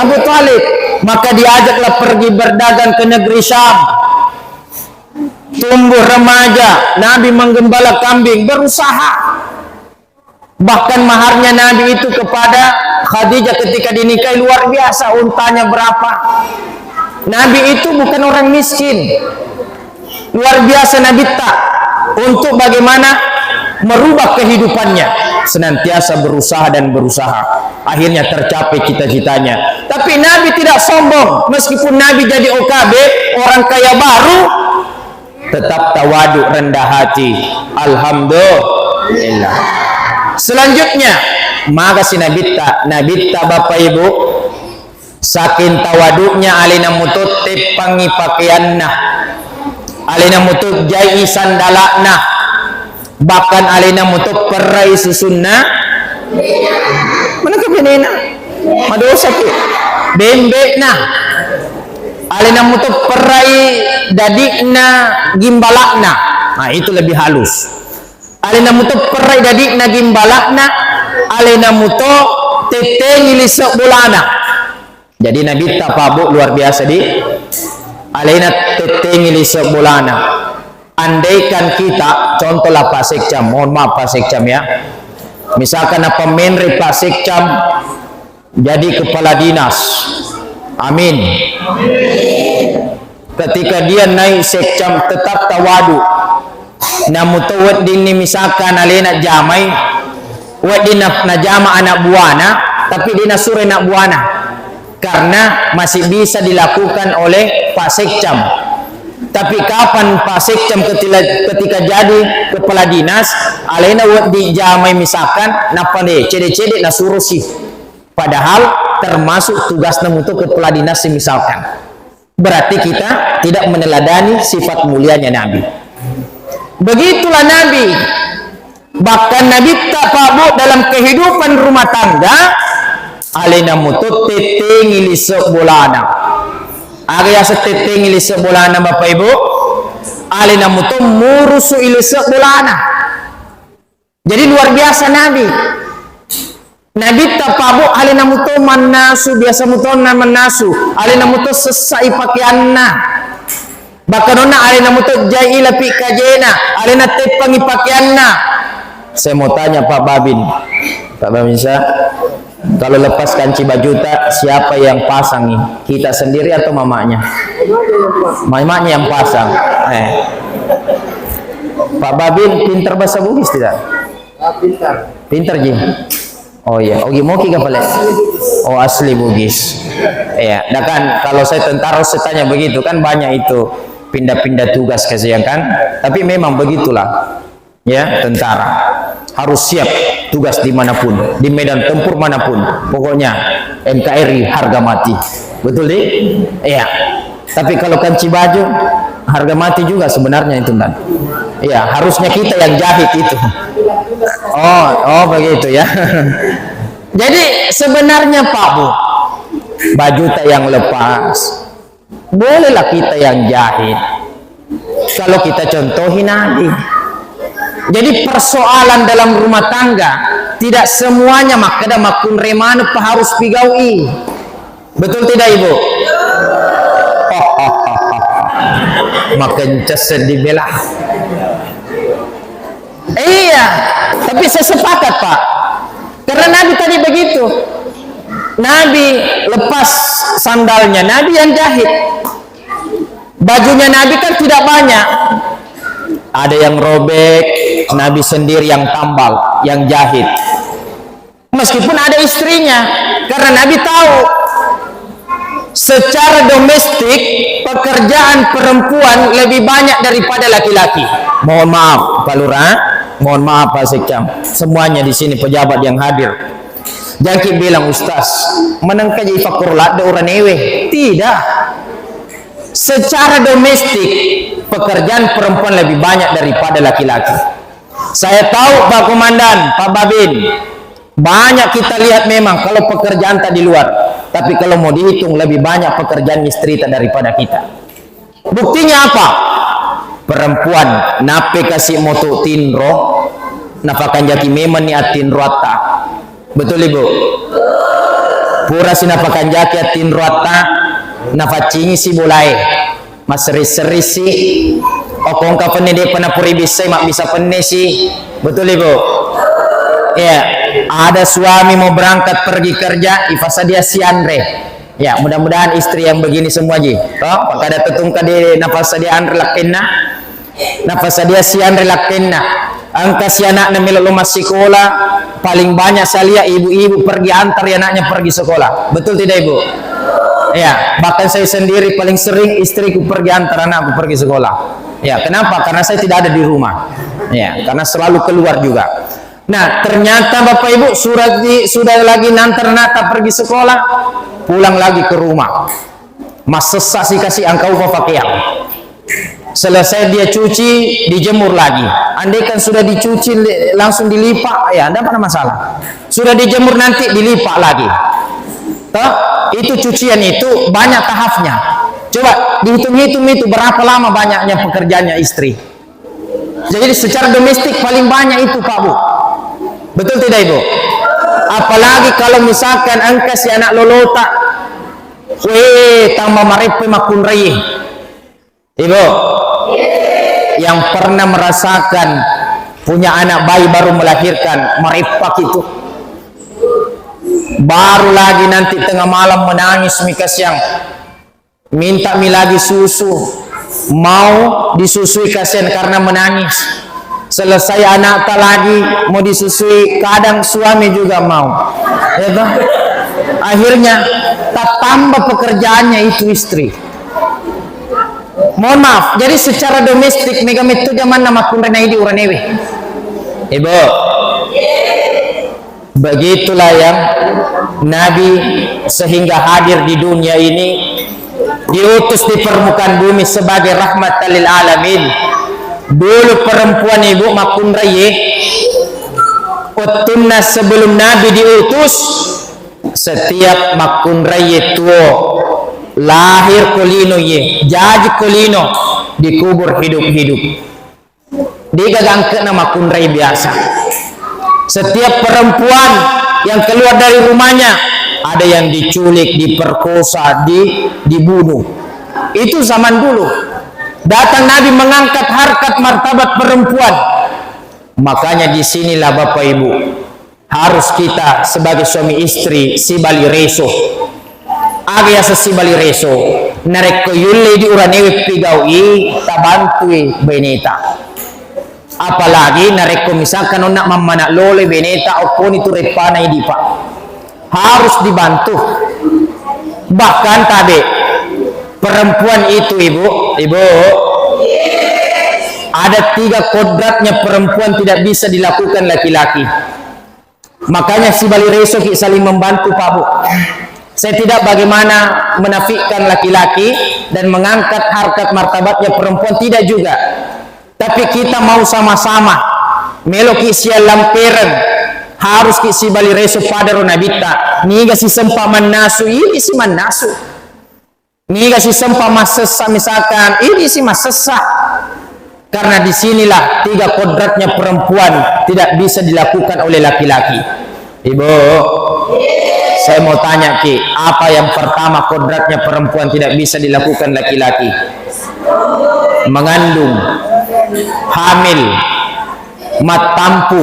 Abu Thalib. Maka diajaklah pergi berdagang ke negeri Syam. Tumbuh remaja, Nabi menggembala kambing, berusaha. Bahkan maharnya Nabi itu kepada Khadijah ketika dinikahi luar biasa, untanya berapa. Nabi itu bukan orang miskin. Luar biasa Nabi ta untuk bagaimana merubah kehidupannya. Senantiasa berusaha dan berusaha. Akhirnya tercapai cita-citanya. Tapi Nabi tidak sombong. Meskipun Nabi jadi O K B, orang kaya baru, tetap tawadu, rendah hati. Alhamdulillah. Selanjutnya, maga si Nabitta, Nabitta Bapak Ibu, saking tawadu'nya alena muto teppangi pakeanna, alena muto jai sandala'na, bahkan alena muto perrai susunna. Mana ke benena? Madosa ki. Bembe'na. Alena muto perrai dadi'na gimbala'na. Nah, itu lebih halus. Alena muto perrai dadi'na gimbala'na, alena muto tettengi lise bolana. Jadi Nabitta Pak Bu luar biasa di alena tettengi lise bolana. Andaikan kita, contohlah Pak Sekcam, mohon maaf Pak Sekcam ya. Misalkan apa menre Pak Sekcam, jadi kepala dinas. Amin. Ketika dia naik sekcam tetap tawadu. Namuto weddinni misalkan alena jamai, wedding na-, najama anak buana, tapi dia nasuro anak buana. Karena masih bisa dilakukan oleh Pak Sekcam. Tapi kapan Pak Sekcam ketila-, ketika jadi kepala dinas, alena wedding jamai misalkan, nappa de, cede-cede nasuro si. Padahal termasuk tugasna muto kepala dinas misalkan. Berarti kita tidak meneladani sifat mulianya Nabi. Begitulah Nabi. Bahkan Nabitta Pak Bu dalam kehidupan rumah tangga, alena muto tettengi lise bolana. Aga yaseng tettengi lise bolana Bapak Ibu? Alena muto murusu lise bolana. Jadi luar biasa Nabi. Nabitta Pak Bu alena muto mannasu, biasa muto na mannasu. Alena muto sessai pakeanna. Bahkan onna alena muto jai lapi kajena, alena teppangi pakeanna. Saya mau tanya Pak Babin. Pak Babinsa, kalau lepas kanci bajuta, siapa yang pasang nih? Kita sendiri atau mamanya? Mamanya yang pasang. Eh. Pak Babin pintar bahasa Bugis tidak? Ah, pintar. Pintar, Ji? Oh iya, Ogi Moki ka pale? Oh, asli Bugis. Iya, nah kan kalau saya tentara saya tanya begitu kan banyak itu pindah-pindah tugas kasihan kan. Tapi memang begitulah. Ya, tentara harus siap tugas dimanapun, di medan tempur manapun. Pokoknya N K R I harga mati. Betul, di? Iya. Tapi kalau kanci baju, harga mati juga sebenarnya itu, Ndan. Iya, harusnya kita yang jahit itu. Oh, oh begitu ya. Jadi sebenarnya Pak Bu, bajuta yang lepas, bolehlah kita yang jahit. Kalau kita contohi Nabi. Jadi persoalan dalam rumah tangga, tidak semuanya makkeda makkunrai maneng pa harus pigaui. Betul tidak, Ibu? Makenceng sedih bela. Iya, tapi saya sepakat, Pak. Karena Nabi tadi begitu. Nabi lepas sandalnya, Nabi yang jahit. Bajunya Nabi kan tidak banyak. Ada yang robek, Nabi sendiri yang tambal, yang jahit. Meskipun ada istrinya, karena Nabi tahu secara domestik pekerjaan perempuan lebih banyak daripada laki-laki. Mohon maaf, Pak Lurah, mohon maaf, Pak Sekcam, semuanya di sini pejabat yang hadir. Jaki bilang, "Ustaz, menengka jadi fakkur ladde uranewe." Tidak. Secara domestik, pekerjaan perempuan lebih banyak daripada laki-laki. Saya tahu, Pak Komandan, Pak Babin, banyak kita lihat memang kalau pekerjaan tak di luar. Tapi kalau mau dihitung, lebih banyak pekerjaan istri tak daripada kita. Buktinya apa? Perempuan, nape kasih moto tinro, napakanjaki memang ni attinroatta. Betul, Ibu? Pura si napakanjaki attinroatta, nafaccingi si bolae. Masseri-seri si. Okko engka penne depa napuri bissai, mabbisa penne si. Betul, Ibu? Iya. Ada suami mau berangkat pergi kerja, ifasadia sianre. Ya, mudah-mudahan istri yang begini semua ji. Toh, pada tetungka di nafassadia anre lakkenna. Nafassadia sianre lakkenna. Engka si anakna melo lo massikola, paling banyak saya lihat ibu-ibu pergi antar anaknya pergi sekolah. Betul tidak, Ibu? Ya, bahkan saya sendiri paling sering istriku pergi antar anakku pergi sekolah. Ya, kenapa? Karena saya tidak ada di rumah. Ya, karena selalu keluar juga. Nah, ternyata Bapak Ibu sudah di, sudah lagi nantar anakta pergi sekolah, pulang lagi ke rumah. Massessa si kasi engka upa pakeang. Selesai dia cuci, dijemur lagi. Andaikan sudah dicuci, li-, langsung dilipat, ya, tidak ada masalah. Sudah dijemur, nanti dilipat lagi. Toh? Itu cucian itu banyak tahapnya. Coba dihitung-hitung itu berapa lama banyaknya pekerjaannya istri. Jadi secara domestik paling banyak itu, Pak Bu. Betul tidak, Ibu? Apalagi kalau misalkan engka si anak lolota, weh, tambah mareppe makkunrai. Ibu, yang pernah merasakan punya anak bayi baru melahirkan, mareppak itu. Baru lagi nanti tengah malam menangis mi kasiang. Minta mi lagi susu, mau disusui kasihan karena menangis. Selesai anakta lagi mau disusui, kadang suami juga mau. Ya toh? Akhirnya, tambah pekerjaannya itu istri. Mohon maaf, jadi secara domestik, mega metto jamanna makkunrai naidi uranewe. Ibu. Begitulah yang Nabi sehingga hadir di dunia ini, diutus di permukaan bumi sebagai rahmatan lil alamin. Dulu perempuan, Ibu, makkunrai, wettunna sebelum Nabi diutus, setiap makkunrai tuo, lahir ko lino ye, jaji ko lino, dikubur hidup-hidup. Degaga angke'na makkunrai biasa. Setiap perempuan yang keluar dari rumahnya, ada yang diculik, diperkosa, di-, dibunuh. Itu zaman dulu. Datang Nabi mengangkat harkat martabat perempuan. Makanya disinilah Bapak Ibu, harus kita sebagai suami istri sibali reso. Aga yaseng sibali reso? Narekko yulle di uranewe pigau'i, tabantui beneta. Apalagi narekko misalkan onna mammana lole beneta, okkoni tu reppana idi, Pak. Harus dibantu. Bahkan tabe, perempuan itu, Ibu, Ibu, ada tiga kodratnya perempuan tidak bisa dilakukan laki-laki. Makanya sibali resoki saling membantu, Pak Bu. Saya tidak bagaimana menafikan laki-laki dan mengangkat harkat martabatnya perempuan, tidak juga. Tapi kita mau sama-sama meloki sialampereng, haruski sibali reso padaro nabitta. Niga sisempa mannasu, ini si mannasu. Niga sisempa massessa, misalkan, ini si massessa. Karena disinilah tiga kodratnya perempuan tidak bisa dilakukan oleh laki-laki. Ibu, saya mau tanya ki, apa yang pertama kodratnya perempuan tidak bisa dilakukan laki-laki? Mengandung, hamil, mattampu.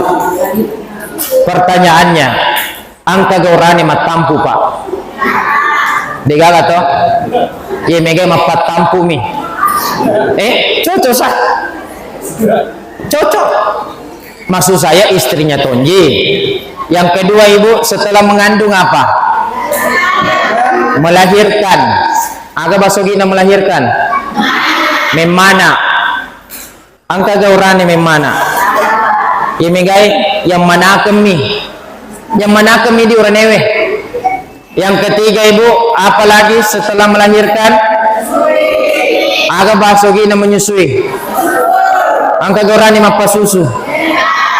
Pertanyaannya, engka gaurane mattampu, Pak? Degaga to? Iya, mega mappattampu mi. Eh, cocok sah. Cocok. Maksud saya istrinya tonji. Yang kedua, Ibu, setelah mengandung apa? Melahirkan. Aga basogina melahirkan? Memmana. Engka gaurane memmana. Iya megai yang manakemmi. Yang manakemmi di uranewe. Yang ketiga, Ibu, apalagi setelah melahirkan? Aga bahasa Ogina menyusui? Engka gorani mappasusu?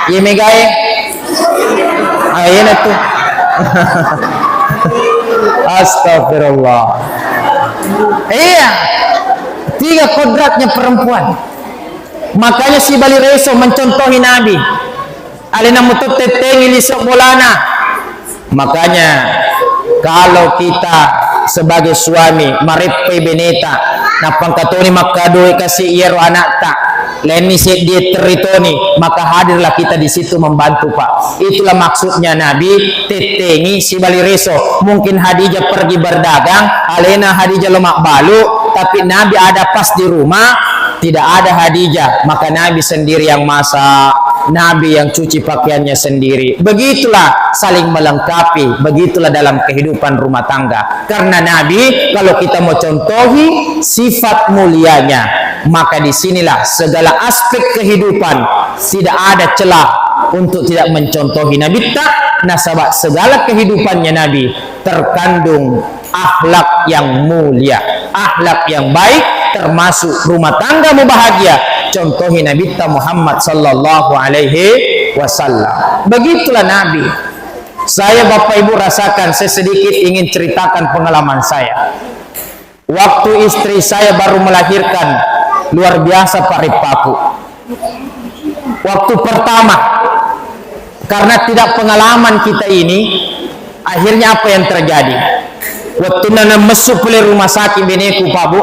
Iye megae? Ah, iyana tu. Astagfirullah. Iya. Tiga kodratnya perempuan. Makanya si Bali Reso mencontohi Nabi. Alena muto tettengi liso bolana. Makanya, kalau kita sebagai suami mareppai beneta, nappa engka toni makkadoe kasi iyaro anakta, lainni seddie terri toni, maka hadirlah kita di situ membantu, Pak. Itulah maksudnya Nabi, tettengi si Bali Reso. Mungkin Hadijah pergi berdagang, alena Hadijah lo mabbalu, tapi Nabi ada pas di rumah, tidak ada Hadijah, maka Nabi sendiri yang masak, Nabi yang cuci pakaiannya sendiri. Begitulah saling melengkapi, begitulah dalam kehidupan rumah tangga. Karena Nabi, kalau kita mau contohi sifat mulianya, maka disinilah segala aspek kehidupan tidak ada celah untuk tidak mencontohi Nabi ta, nasaba segala kehidupannya Nabi terkandung akhlak yang mulia, akhlak yang baik, termasuk rumah tanggamu bahagia. Contohi Nabitta Muhammad sallallahu alaihi wasallam. Begitulah Nabi. Saya, Bapak Ibu, rasakan, saya sedikit ingin ceritakan pengalaman saya. Waktu istri saya baru melahirkan, luar biasa, Pak, rippaku. Waktu pertama, karena tidak pengalaman kita ini, akhirnya apa yang terjadi? Wettunna namessu pole rumah sakit beneku, Pak, Bu,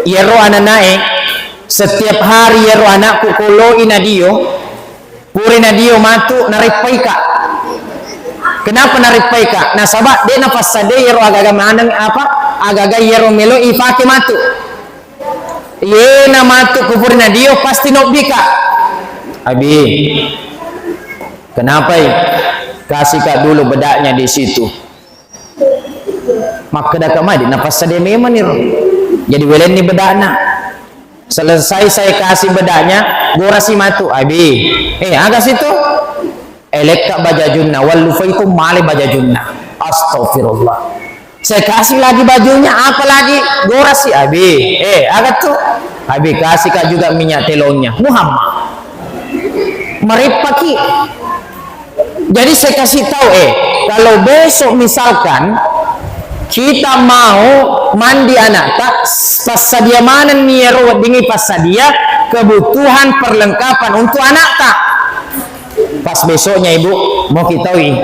iyaro ananae, setiap hari iyaro anakku koloi nadio, pura nadio matu, nareppaika. Kenapa nareppaika? Nasaba de napassadiai iyaro agaga maneng, apa, agaga iyaro melo ifake matu. Iyena matu ku pura nadio, pasti nobbika. Abi, kenapa i? Kasihka dulu bedaknya di situ. Makkedaka mai, de napassadia memang niro. Jadi welenni bedakna. Selesai saya kasih bedaknya, gorasi matu. Abi, eh, aga situ? Elekka bajajunna, wallufa itu male bajajunna. Astagfirullah. Saya kasih lagi bajunya, apa lagi? Gorasi, Abi. Eh, aga tu? Abi, kasihka juga minyak telonnya. Muhammad. Mereppaki. Jadi saya kasih tahu, eh, kalau besok misalkan kita mau mandi anakta, passadia manenni iyaro weddingngi passadia kebutuhan perlengkapan untuk anakta. Pas besoknya, Ibu, mau kitaui,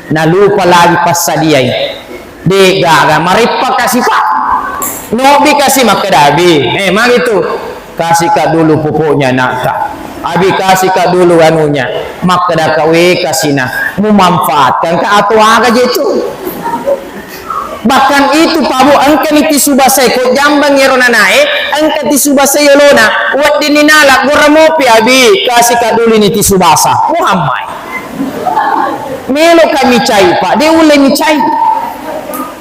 nalupa lagi passadiai. De gaga, mareppa kasi, Pak. Nobi kasi makkeda, Abi. Eh, magi tu. Kasihka dulu pupuknya, nakka. Abi, kasihka dulu anunya. Makkedaka, we kasina, mumanfaatkan ka atau aga je tu? Bahkan itu, Pak, Bu, engkani tisu basai, ko jambang ero nanae, engka tisu basai olona, weddinni nala, gora mopi, Abi, kasihka dulu ini tisu basah. Muhammad. Melo kami cai, Pak, de ulle mi cai.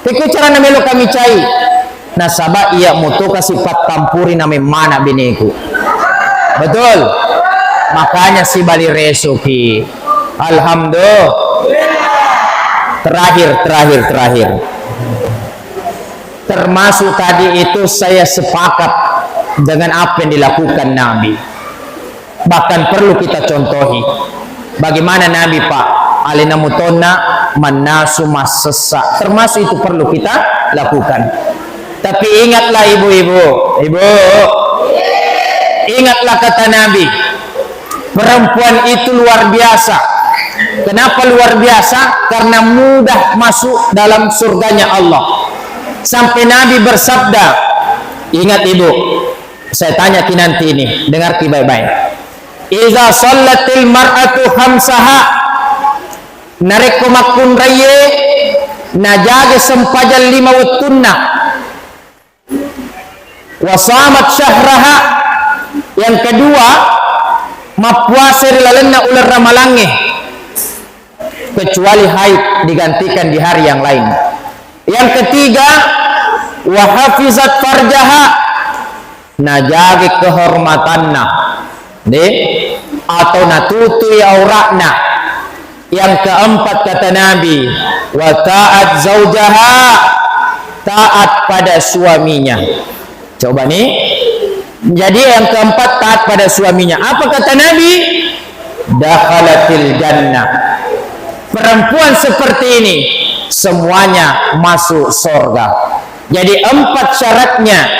Pekko carana melo kami cai. Nasaba iya muto kasi pattampuri na memmana beneku. Betul? Makanya sibali resoki. Alhamdulillah. Terakhir, terakhir, terakhir. Termasuk tadi itu saya sepakat dengan apa yang dilakukan Nabi. Bahkan perlu kita contohi. Bagaimana Nabi, Pak? Alena mutonna mannasu massessa. Termasuk itu perlu kita lakukan. Tapi ingatlah ibu-ibu, ibu, ingatlah kata Nabi, perempuan itu luar biasa. Kenapa luar biasa? Karena mudah masuk dalam surganya Allah. Sampai Nabi bersabda, ingat ibu, saya tanya ki nanti ini, dengar ki baik-baik. Iza sallatil mar'atu khamsaha, narekko makkunraiye najaga sempajang lima wettunna, wa shamat syahraha, yang kedua, mappuasa ri lalenna uleng ramalangnge, kecuali haid digantikan di hari yang lain. Yang ketiga, wa hafizat farjaha, najagi kehormatanna, de, atau natutui auratna. Yang keempat, kata Nabi, wa taat zaujaha, taat pada suaminya. Coba nih. Jadi yang keempat, taat pada suaminya. Apa kata Nabi? Dakhalatil jannah. Perempuan seperti ini semuanya masuk surga. Jadi empat syaratnya,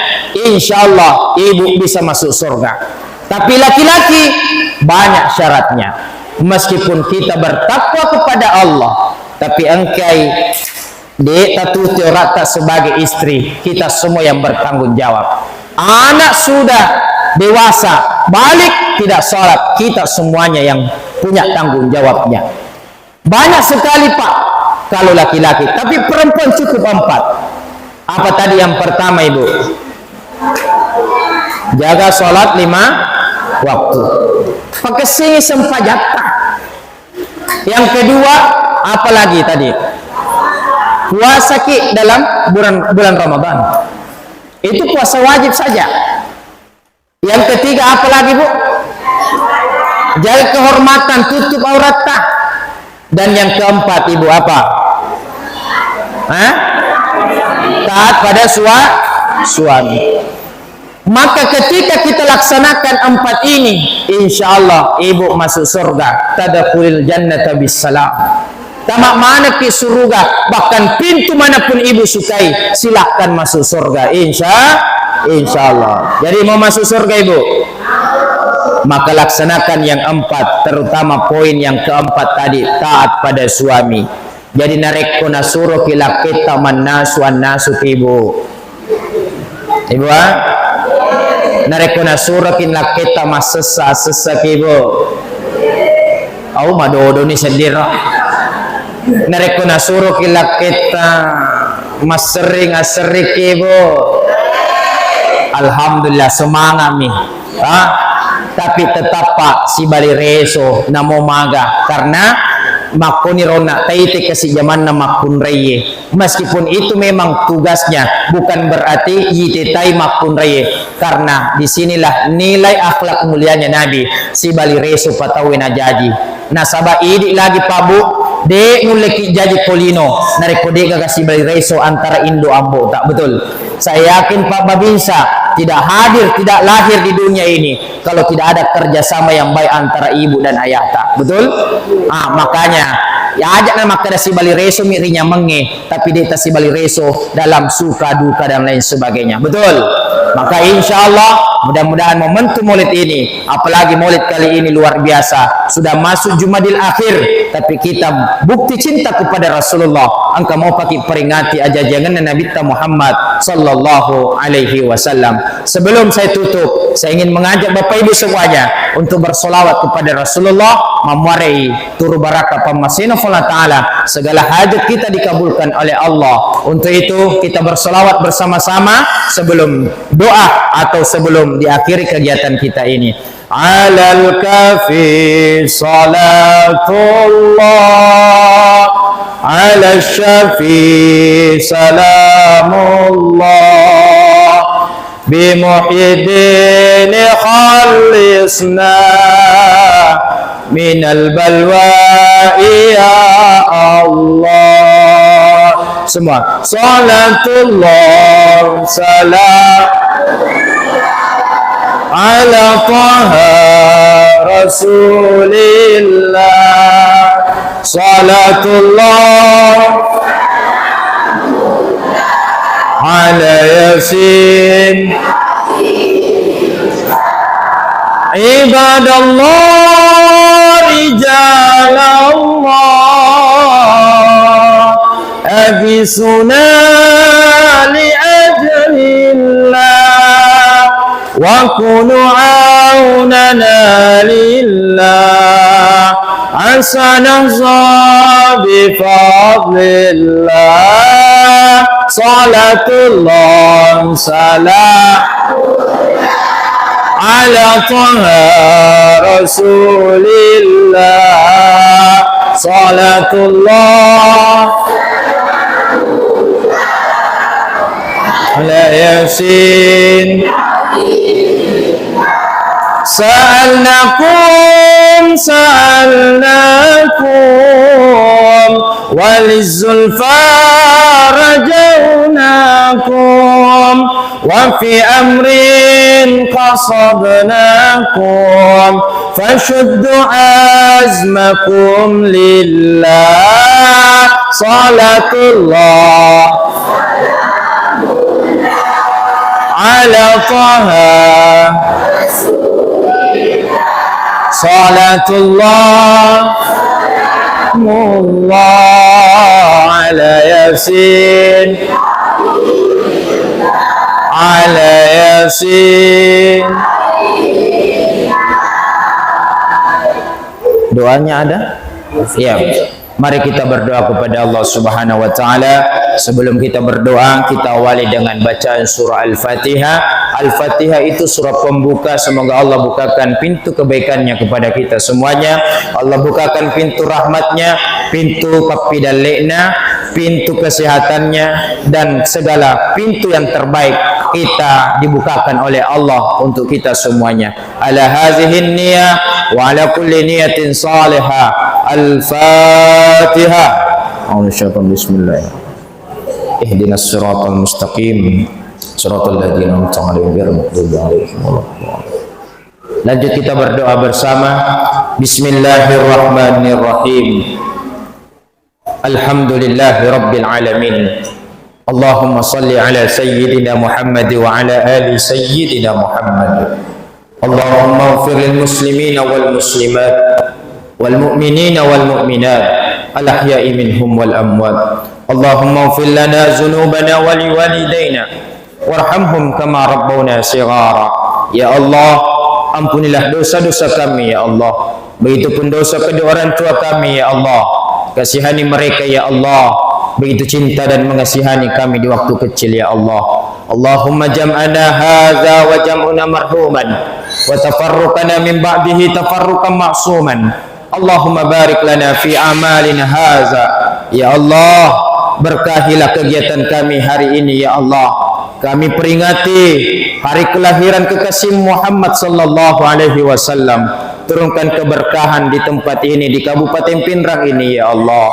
insya Allah ibu bisa masuk surga. Tapi laki-laki banyak syaratnya. Meskipun kita bertakwa kepada Allah, tapi engkai de' tatuti auratta sebagai istri, kita semua yang bertanggung jawab. Anak sudah dewasa, balik, tidak sholat, kita semuanya yang punya tanggung jawabnya. Banyak sekali, Pak, kalau laki-laki, tapi perempuan cukup empat. Apa tadi yang pertama, Ibu? Jaga sholat lima waktu. Pakessingi sempajatta. Yang kedua, apa lagi tadi? Puasa ki dalam bulan, bulan Ramadan. Itu puasa wajib saja. Yang ketiga, apa lagi, Bu? Jaga kehormatan, tutup auratta. Dan yang keempat, Ibu, apa? Hah? Taat pada sua-, suami. Maka ketika kita laksanakan empat ini, insya Allah ibu masuk surga. Tadkhulil jannata bis salam. Tama manekki suruga, bahkan pintu manapun ibu sukai, silahkan masuk surga. Insya, insya Allah. Jadi mau masuk surga ibu? Maka laksanakan yang empat, terutama poin yang keempat tadi, taat pada suami. Jadi narekko nasuroki lakketta mannasu, annasu ki, Bu. Ibu, ah? Narekko nasuroki lakketta massessa, assessa ki, Bu. Au madodoni seddiro. Narekko nasuroki lakketta masserring, asserring ki, Bu. Alhamdulillah, semangat mi. Ah, tapi tetap, Pak, sibali reso namo maga, karena makkoni ronna taite kasi jamanna makkunraie. Meskipun itu memang tugasnya, bukan berarti yitetai makkunraie, karena disinilah nilai akhlak mulianya Nabi, sibali reso pataue najaji. Nasaba idi lagi, Pak, Bu, de nulleki jaji ko lino narekko de gaga sibali reso antara indo ambo ta, betul? Saya yakin, Pak Babinsa tidak hadir, tidak lahir di dunia ini kalau tidak ada kerjasama yang baik antara ibu dan ayahta. Betul? Ah, makanya, ya aja na makkeda sibali reso mi rinyamengnge, tapi de ta sibali reso dalam suka duka dan lain sebagainya. Betul? Maka insya Allah, mudah-mudahan momentum Maulid ini, apalagi Maulid kali ini luar biasa, sudah masuk Jumadil Akhir, tapi kita bukti cinta kepada Rasulullah, engka mau pakai peringati ajajangan Nabi Muhammad sallallahu alaihi wasallam. Sebelum saya tutup, saya ingin mengajak Bapak Ibu semuanya untuk bersolawat kepada Rasulullah, mammuarei turu baraka pammasena Allah Ta'ala, segala hajat kita dikabulkan oleh Allah. Untuk itu, kita bersolawat bersama-sama sebelum doa atau sebelum diakhiri kegiatan kita ini. Alal kafi salatullah, ala syafi salamullah, bi Muhyiddin khallisna minal balwa, ya Allah. Semua. Salatullah, salam ala Taha Rasulillah. Salatullah ala Yasin. Ibadallah, rijalallah, agisuna li ajlillah, wa kunu aunana lillah, asanahza bi fadlillah, salatullah, salam ala Taha Rasulillah, salatullah ala Yasin. Sa'alnakum, sa'alnakum, walizulfa rajaunakum, وفي أمر قصدناكم فشدوا عزمكم لله. صلاة الله على طه. صلاة الله، الله على ياسين، على ياسين. Doanya ada? Ya. Mari kita berdoa kepada Allah Subhanahu wa Ta'ala. Sebelum kita berdoa, kita awali dengan bacaan surah Al-Fatihah. Al-Fatihah itu surah pembuka. Semoga Allah bukakan pintu kebaikannya kepada kita semuanya. Allah bukakan pintu rahmatnya, pintu pappidalle'na, pintu kesehatannya, dan segala pintu yang terbaik kita dibukakan oleh Allah untuk kita semuanya. Ala hazihin niyah wa ala kulli niyatin salihah. Al-Fatihah. Bismillah. Ihdinas siratal mustaqim. Siratal ladzina an'amta 'alaihim ghairil maghdubi 'alaihim waladdallin. Lanjut kita berdoa bersama. Bismillahirrahmanirrahim. Alhamdulillahi rabbil alamin. Allahumma salli ala sayyidina Muhammad wa ala ali sayyidina Muhammad. Allahumma ighfir lil muslimina wal muslimat, wal mu'minina wal mu'minat, al ahya'i minhum wal amwat. Allahumma ighfir lana dzunubana wa liwalidaina warhamhum kama rabbawna shighara. Ya Allah, ampunilah dosa-dosa kami, ya Allah. Begitupun dosa kedua orang tua kami, ya Allah. Kasihani mereka, ya Allah. Begitu cinta dan mengasihani kami di waktu kecil, ya Allah. Allahumma jam'ana hadza wa jam'una marhuman, wa tafarruqana min ba'dihi tafarruqan ma'suman. Allahumma barik lana fi amalina haza. Ya Allah, berkahilah kegiatan kami hari ini, ya Allah. Kami peringati hari kelahiran kekasih Muhammad sallallahu alaihi wasallam. Turunkan keberkahan di tempat ini, di Kabupaten Pinrang ini, ya Allah.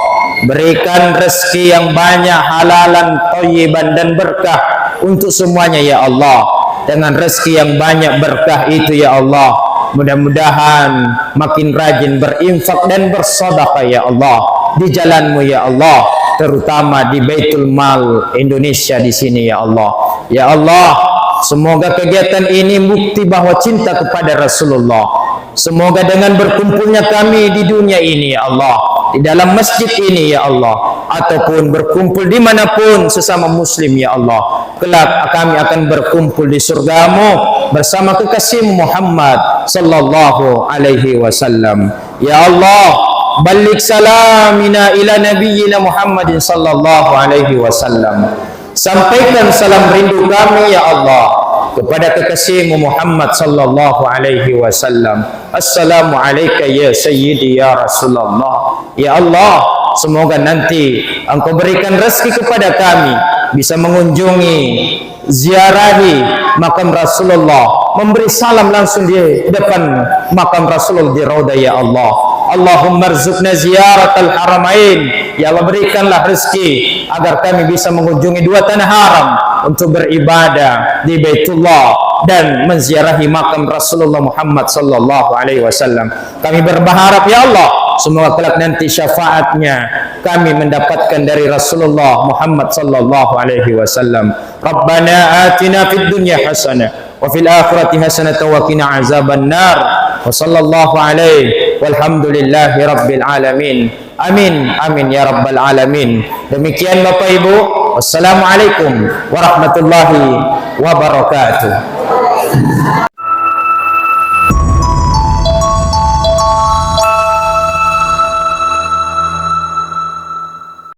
Berikan rezeki yang banyak, halalan, thayyiban, dan berkah untuk semuanya, ya Allah. Dengan rezeki yang banyak, berkah itu, ya Allah, mudah-mudahan makin rajin berinfak dan bersedekah, ya Allah, di jalanmu, ya Allah, terutama di Baitul Mal Indonesia di sini, ya Allah. Ya Allah, semoga kegiatan ini bukti bahwa cinta kepada Rasulullah. Semoga dengan berkumpulnya kami di dunia ini, ya Allah, di dalam masjid ini, ya Allah, ataupun berkumpul dimanapun sesama muslim, ya Allah, kelak kami akan berkumpul di surgamu bersama kekasih Muhammad sallallahu alaihi wasallam. Ya Allah, balligh salamina ila nabiyyina Muhammadin sallallahu alaihi wasallam. Sampaikan salam rindu kami, ya Allah, kepada kekasihmu Muhammad sallallahu alaihi wasallam. Assalamu alaika ya sayyidi ya Rasulullah. Ya Allah, semoga nanti Engkau berikan rezeki kepada kami bisa mengunjungi, ziarahi makam Rasulullah, memberi salam langsung di depan makam Rasulullah di Raudhah, ya Allah. Allahumma rzuqna ziyaratal haramain. Ya Allah, berikanlah rezeki agar kami bisa mengunjungi dua tanah haram untuk beribadah di Baitullah dan menziarahi makam Rasulullah Muhammad sallallahu alaihi wasallam. Kami berharap, ya Allah, semoga kelak nanti syafaatnya kami mendapatkan dari Rasulullah Muhammad sallallahu alaihi wasallam. Rabbana atina fid dunya hasanah wa fil akhirati hasanatan wa qina azaban nar. Wa sallallahu alaihi walhamdulillahi rabbil alamin. Amin, amin ya rabbal alamin. Demikian Bapak Ibu. Wassalamualaikum warahmatullahi wabarakatuh.